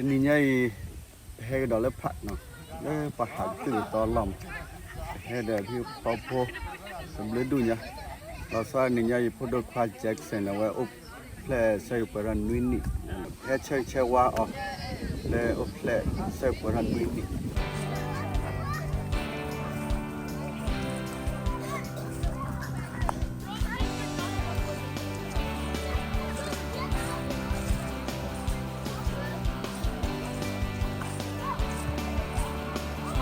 တနံၤညါအံၤ ပဟဲကဒီးလၢဖးနီၤ, လၢပှၤဟးကသုၣ်ကသီလီၢ်မး, ပဟဲဒီးဖံဖီဖိ တဘျုးဒူၣ်ညါ, လီၤဆီနံၤညါအံၤ ဖိဒိၣ်ခွါ Jackson န့ၣ် အဝဲအိၣ်ဖျဲၣ်ဆၢကပှဲၤထီၣ်နွံနံၣ်, ဟဲဆၢဂ့ၤဆၢဝါအီၤ လၢအိၣ်ဖျဲၣ်ဆၢကပှဲၤထီၣ်နွံနံၣ်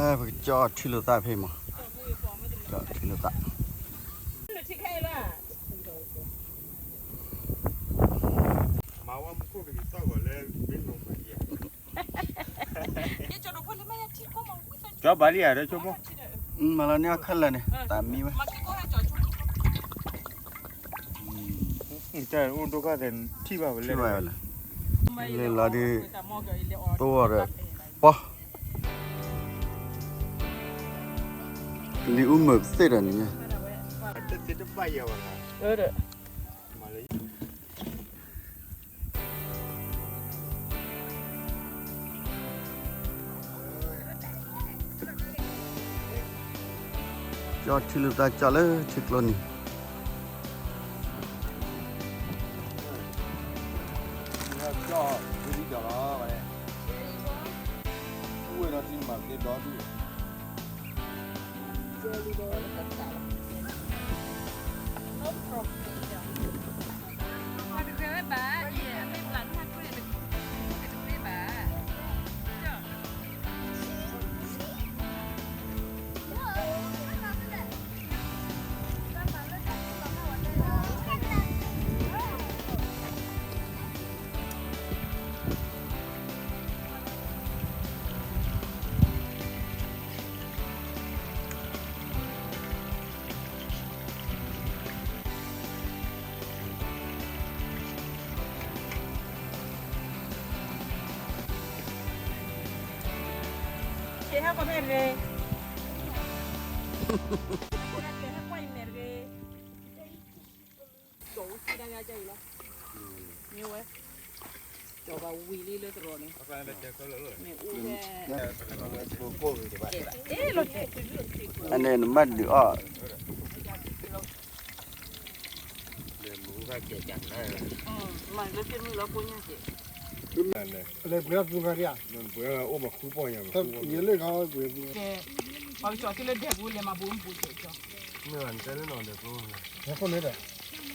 ပကကၠီထံလိာ်သၣ်ဖဲမး, ကၠီထံလိာ်သၣ်. ကၠီဘၣ်လံဧါ ဒီးဆိကမိၣ်, မၤလီၤန့ၢ်အီၤခဲလၢာ်န့ၣ် တၢ်မံဝဲ, အိၣ်ဒိၣ်ခါသဲးထံၣ်ဘၣ်ဝဲလဲၣ်, လဲၤလီၤဒုး, တိၢ်အီၤဒီး, ပီ လံာ်အူမုာ်သ့ၣ်ဒီးန့ၣ်, ကၠီထံလိာ်သၣ်ကၠီလၢထံကျိနံၤ, ကၠီဝဲဒီးထံမၤသ့ဒီဒူၣ် ကဲဟဲကွၢ်ဖဲတဂ့ၤ, ကဲဟဲကွၢ်အံၤမဲာ်တဂ့ၤ, ကၠီဝံၤလံလၢသရိာ်န့ၣ်, မ့ၢ်အိၣ်ဖဲ, အန့ၣ်နမ့ၢ်ဒုးအီၣ် လဲၤပှ့ၤအီၣ်သူခါဒံးဧါ, ပှ့ၤအိၣ်မၤဃုပီၢ်ညါ, ပှ့ၤလၢကီၢ်ပှ့ၤသူ, ပှၤကစီၤသုလၢဒဲးပူၤလဲၤမၤဘူးမဘူးကဲ, မ့ၢ်ဘၣ်နတဲလၢနီၤဒဲးကျိ, အဃိန့ၣ်ဒီး,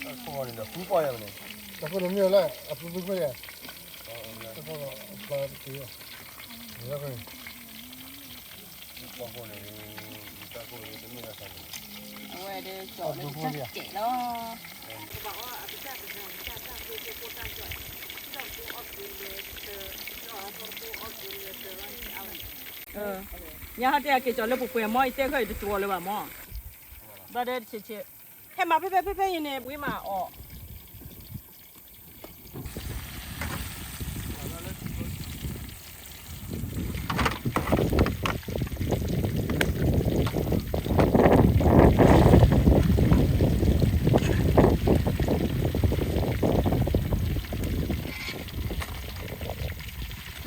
အဃိန့ၣ်ဒီးဃုပီၢ်ညါန့ၣ်, အဃိန့ၣ်မ့ၢ်လၢအသူသူခွဲးယါ, အဃိဒီးအပှၤတက့ၢ်, အဝဲဒၣ်ကၠီလၢကၠီကဲးလီၤ. ညါဟဲတဲအက့ၤကၠီလၢပှဲၤပှဲၤမီၢ် ယတဲခီအံၤတတြီလၢၤဘၣ်မီၢ်, ဘၣ်ဒီးတဆဲးဆဲး, ဟဲမၤဖဲဖဲဖဲဖဲအံၤန့ၣ် ဝံၤမးအီၣ်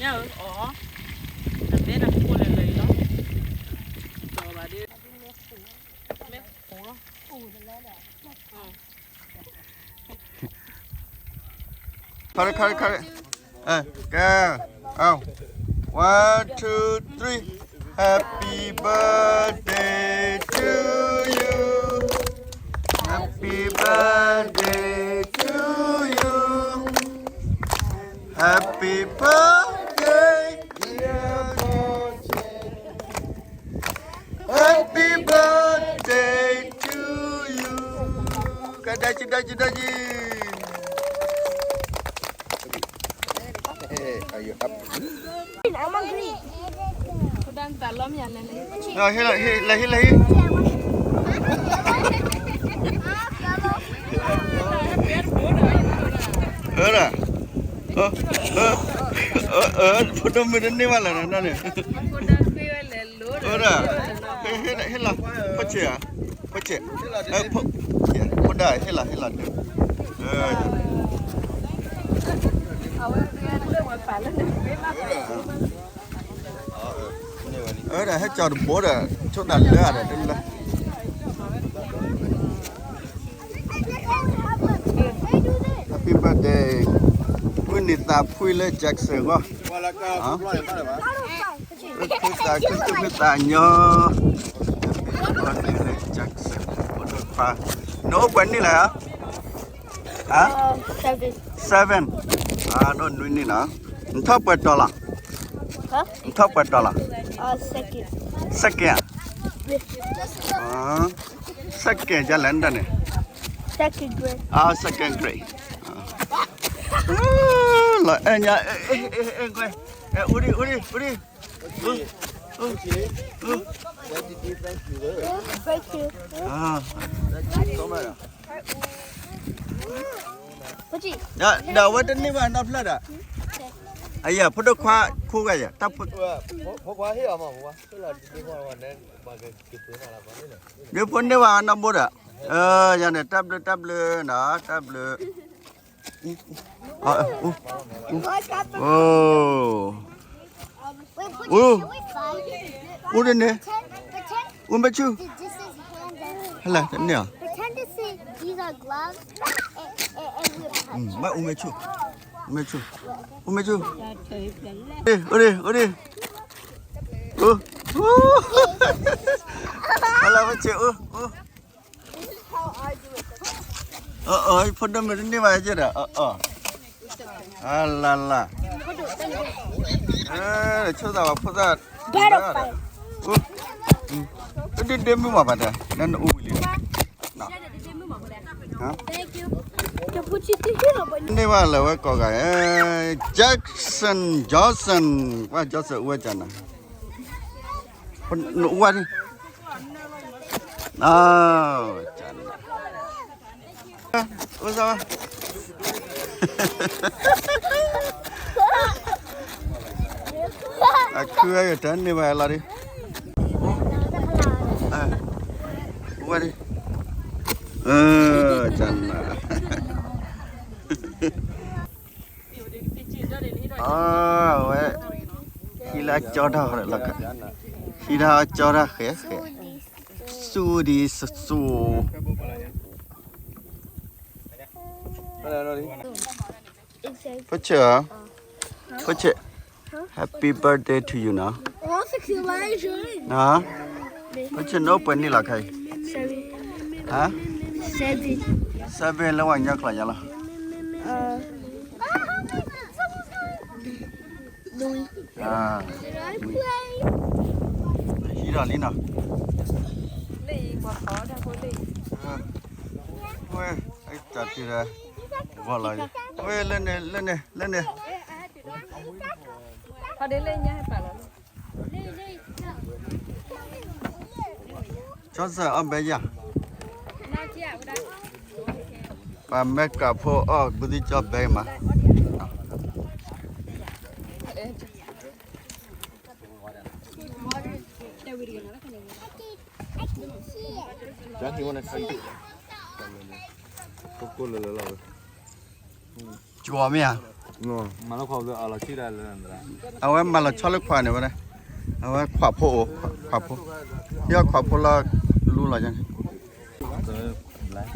ညါအီၣ်, တဘဲတၢ်ခိၣ်လၢာ်လၢာ်အံၤလီၤ, ကၠီဘၣ်ဒီး, မ့ၢ်ဃိလီၤ. ခါရခါရခါရ, ကဲ, one, two, three, Happy birthday to you, Happy birthday to you, Happy birthday, dear Happy birthday to you, ကဒါကဒါကဒါကဒါ, ဟ့ၣ်လီၤဟ့ၣ်လီၤဟ့ၣ်လီၤဟ့ၣ်, အၢ, ဖိဒိၣ်မုၣ်တန့ၢ်ဘၣ်လၢၤနီၤန့ၣ်, အၢ, ဟ့ၣ်လီၤ, ဖိဆဲးဧါ, ဖိဆဲး, ဖိ ဒၣ်ဟ့ၣ်လီၤဟ့ၣ်လီၤဒုး, အဝဲဒၣ်ဟဲကၠီၤတဘိဒီး ဆိသးလၢအဒီးတလၢ Happy birthday မုၢ်နံၤသးဖှံလၢ Jackson ဂီၢ်, ဖုသးခုသူၣ်ဖုသးညီ, Happy birthday လၢ Jackson ဖိဒိၣ်ခွါ, နအိၣ်ပှဲၤနံၣ်လဲၣ်ဧါ, ဟါ, seven, နအိၣ်နွံနံၣ်နီၤ, နထီၣ်ပှဲၤတီၤလီၤ, နထီၣ်ပှဲၤတီၤလီၤ, second, second ဒ်လဲၣ်နတၢ်န့ၣ်, second grade, လီၤအဲၣ်ညါ, အူဒံ အူဒံ အူဒံ, ဒီးအဝဲတန့ၢ်ဘၣ်နီတဖျၢၣ်ဒီး, အယၤ ဖိဒိၣ်ခွါခိဂၤယၤ, တၢ်ဖိ, ဒ်ဖိန့ၢ်ဘၣ်နီတဘိဒီး, ယန့ၣ် တၢ်ဘျုးတၢ်ဘျုးနီၤ, တၢ်ဘျုး, အိၣ်, အိၣ်တန့ၣ်, အိၣ်မ့ၢ်ဆူၣ်, ဟဲလၢတန့ၢ်ဧါ, bye အိၣ်မ့ၢ်ဆူၣ်, အိၣ်မ့ၢ်ဆူၣ်, အိၣ်ဒံ အိၣ်ဒံ, အိၣ်, ဟဲလၢမ့ၢ်ဆူၣ်, အိၣ်, အိၣ်, အဖိဒိၣ်မုၣ်တန့ၢ်ဘၣ်ယဲဒီး, အလၢ်လၢ်, ဆိသးဘၣ်ဖိသၣ်, ဒ်ဒ့မုၣ်မးဘၣ်ဒီး နနအူဝံၤလံ, န့ၢ်ဘၣ်လၢဝဲကိးဂၤ, Jackson, Johnson, ဝဲ Johnson အိၣ်ဝဲကနၤ, နအိၣ်ဝဲဒၣ်, အိၣ်စ့ၢ်, အခုဝဲကတၢၢ်န့ၢ်ဘၣ်လီၤဒံး, အိၣ်ဝဲဒၣ်, ကနၤ အဝဲ, ဟံးလၢအကၠီတၢ်ဃီလီၤ, ဟံးလၢအကၠီတၢ်ဃဲဃဲ, စူဒံစူ, ဖိဆဲး, ဖိဆဲး, Happy birthday to you နီၤ, ဖိဆဲး နအိၣ်ပှဲၤနံၣ်လီၤခဲအံၤ, ဟါ, seven လၢဝဲညီကျိာ်ယၤလီၤ, ဟံးဒီးလံနီၤ, ဝဲ, တၢ်တံၢ်ဒီး, ဂီၢ်လီၤ, ဝဲ လၢန့ၣ် လၢန့ၣ် လၢန့ၣ်, ကၠီစၢ်အီၣ်ဘဲယၤ, ပှၤမဲကၤဖိအီၣ်ဘူးသံၣ်ကၠီဘဲမး ကၠီမ့ၢ်ဧါ, အဝဲမၤလီၤဆီလၢခွါန့ၣ်ဝဲ, အဝဲခွါဖိအိၣ်, ခွါဖိ, ယီၢ်ခွါဖိလၢလူလီၤယၤန့ၣ် ကၠီလံအိၣ်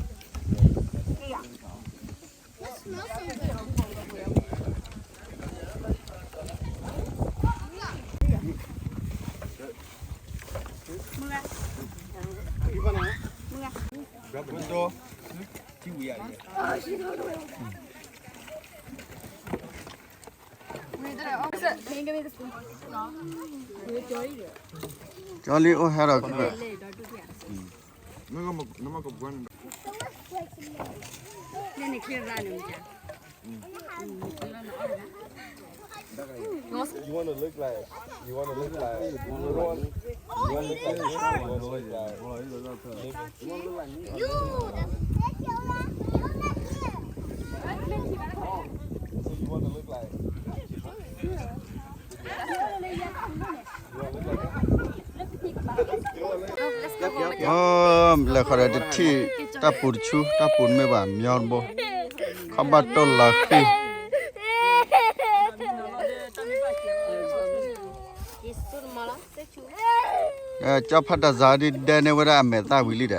ဟဲဒီး, လဲၤဃီဒီးတထံၣ် တၢ်ပူၤတဆူ တၢ်ပူၤတမ့ၢ်ဘၣ် မညီတဘိ, ခီၣ်ဘၣ်တိၢ်လီၤဃံၣ်, ကၠီဖးတၢ်စၤဒ်ဒဲန့ၢ်ဝဲဒၣ်အမဲာ်သၣ်ဝံၤလံဒီး,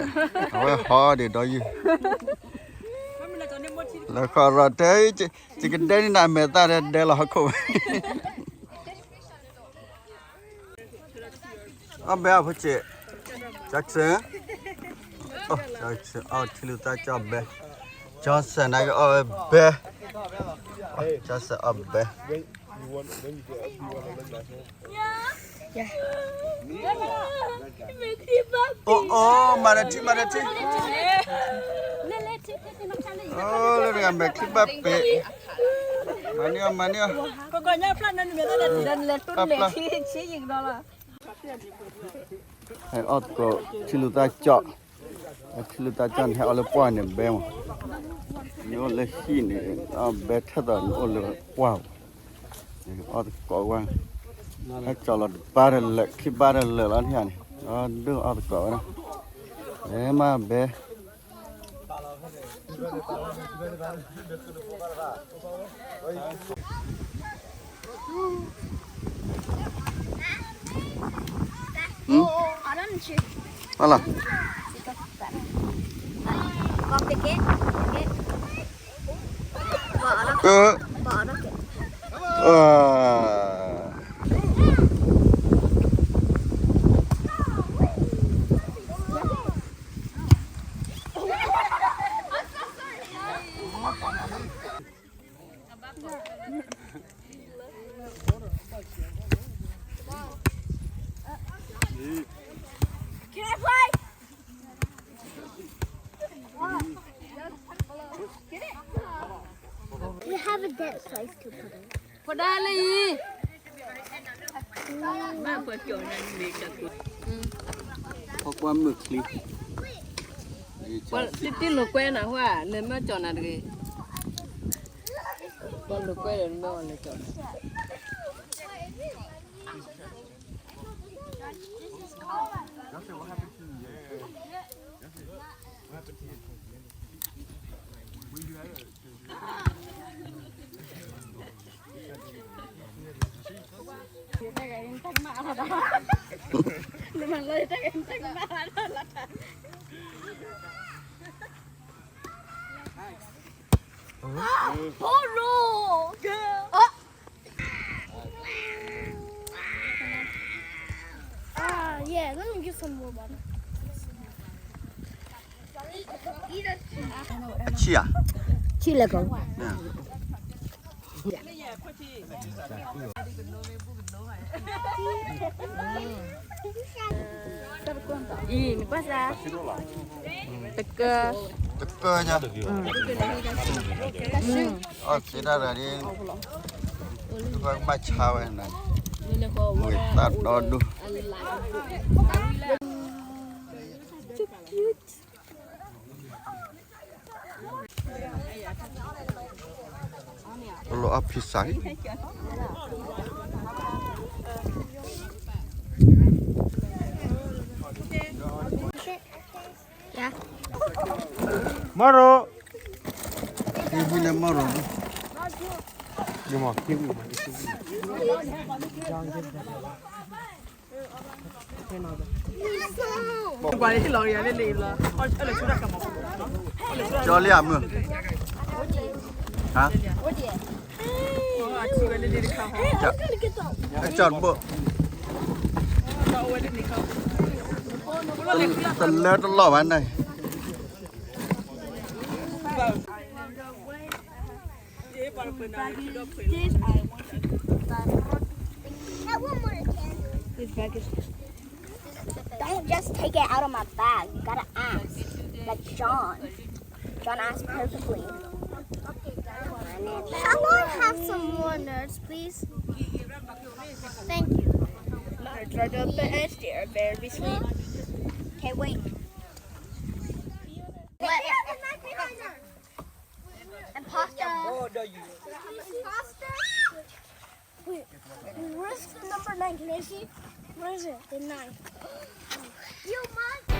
အဝဲဟီဒံးဒီးယုၢ်, လၢခီရီၣ်တဲ, ယကဒဲန့ၢ်နၤအမဲာ်သၣ်ဒီးဒဲလီၤဟီၣ်ခိၣ်ဝဲ အီၣ်ဘဲအဖိဆံး, Jackson, Jackson အီၣ်ထံလူၤသၣ်ကၠီၣ်ဘဲ, Johnson နာ်က့အီၣ်ဝဲဘဲ, Johnson အီၣ်ဘဲ, အိၣ်အိၣ် မၤတထံ မၤတထံ, အိၣ်လၢတဂၤမဲာ်ချံဘၣ်ပ့ၤ, မၤန့ၢ်အီၤ မၤန့ၢ်အီၤ, ပျၢ်ပျၢ် ဟဲအီၣ်သကိးထံလူၤသၣ်ကၠီၣ်, ထံလူၤသၣ်ကၠီၣ်န့ၣ် ဟဲအီၣ်လၢပှၢ်န့ၣ်ဘဲမး, နအိၣ်လၢဟံၣ်န့ၣ် အီၣ်ဘဲထဲသိးနအိၣ်လၢပှၢ်မး, အီၣ်သကိးဝဲ, ဟဲကၠီၣ်လီၤတပၢ်တလၢာ်လၢခံဂၤန့ၣ်, ဒီးဒိၣ်အီၣ်သကိးဝဲဒၣ်, ဘဲမးဘဲ ဟါလီၤ, အ Can I play? We have a dead place to put it. ဖိဒါလၢအံၤ, ဘၣ်ပှၤကၠီၣ်နၤန့ၣ်, ဖီကွၢ်မုၢ်ချံ, တတ့ၢ်လိာ်ကွဲနၤဟါ, လဲၤမၢကၠီၣ်နၤတဂ့ၤ, ပှၤလိာ်ကွဲဒီးမၢအီၤလဲၤကၠီၣ်နၤ Polo! Ah, yeah, let me get some more water. အဆံၣ်ဧါ, ဆံၣ်လဲၣ်ကိး, အံၤ နကွၢ်စၢ်, တကၢ, တကၢညါ, အီၣ်သ့တၢ်တဂၤဒ်, ပကဘၣ်ဆါဝဲန့ၣ်, မ့ၢ်သၣ်ဒီဒူၣ် တလိၣ်အီၣ် pizza အံၤ, Tomorrow. Tomorrow. ကၠီလံဧါမုၢ်, ဟါ, ကၠီတဘိ, တလၢတလီၢ်ဘၣ်န့ၣ် This, I want to put that. This bag is Don't just take it out of my bag. You gotta ask. Like John. John asked perfectly. Can I have some more nerds, please? Thank you. Nerds right up the edge. They are very sweet. Okay, wait. What? And pasta. Pasta? Wait, where's the number nine? Can I see? Where is it? The nine. You must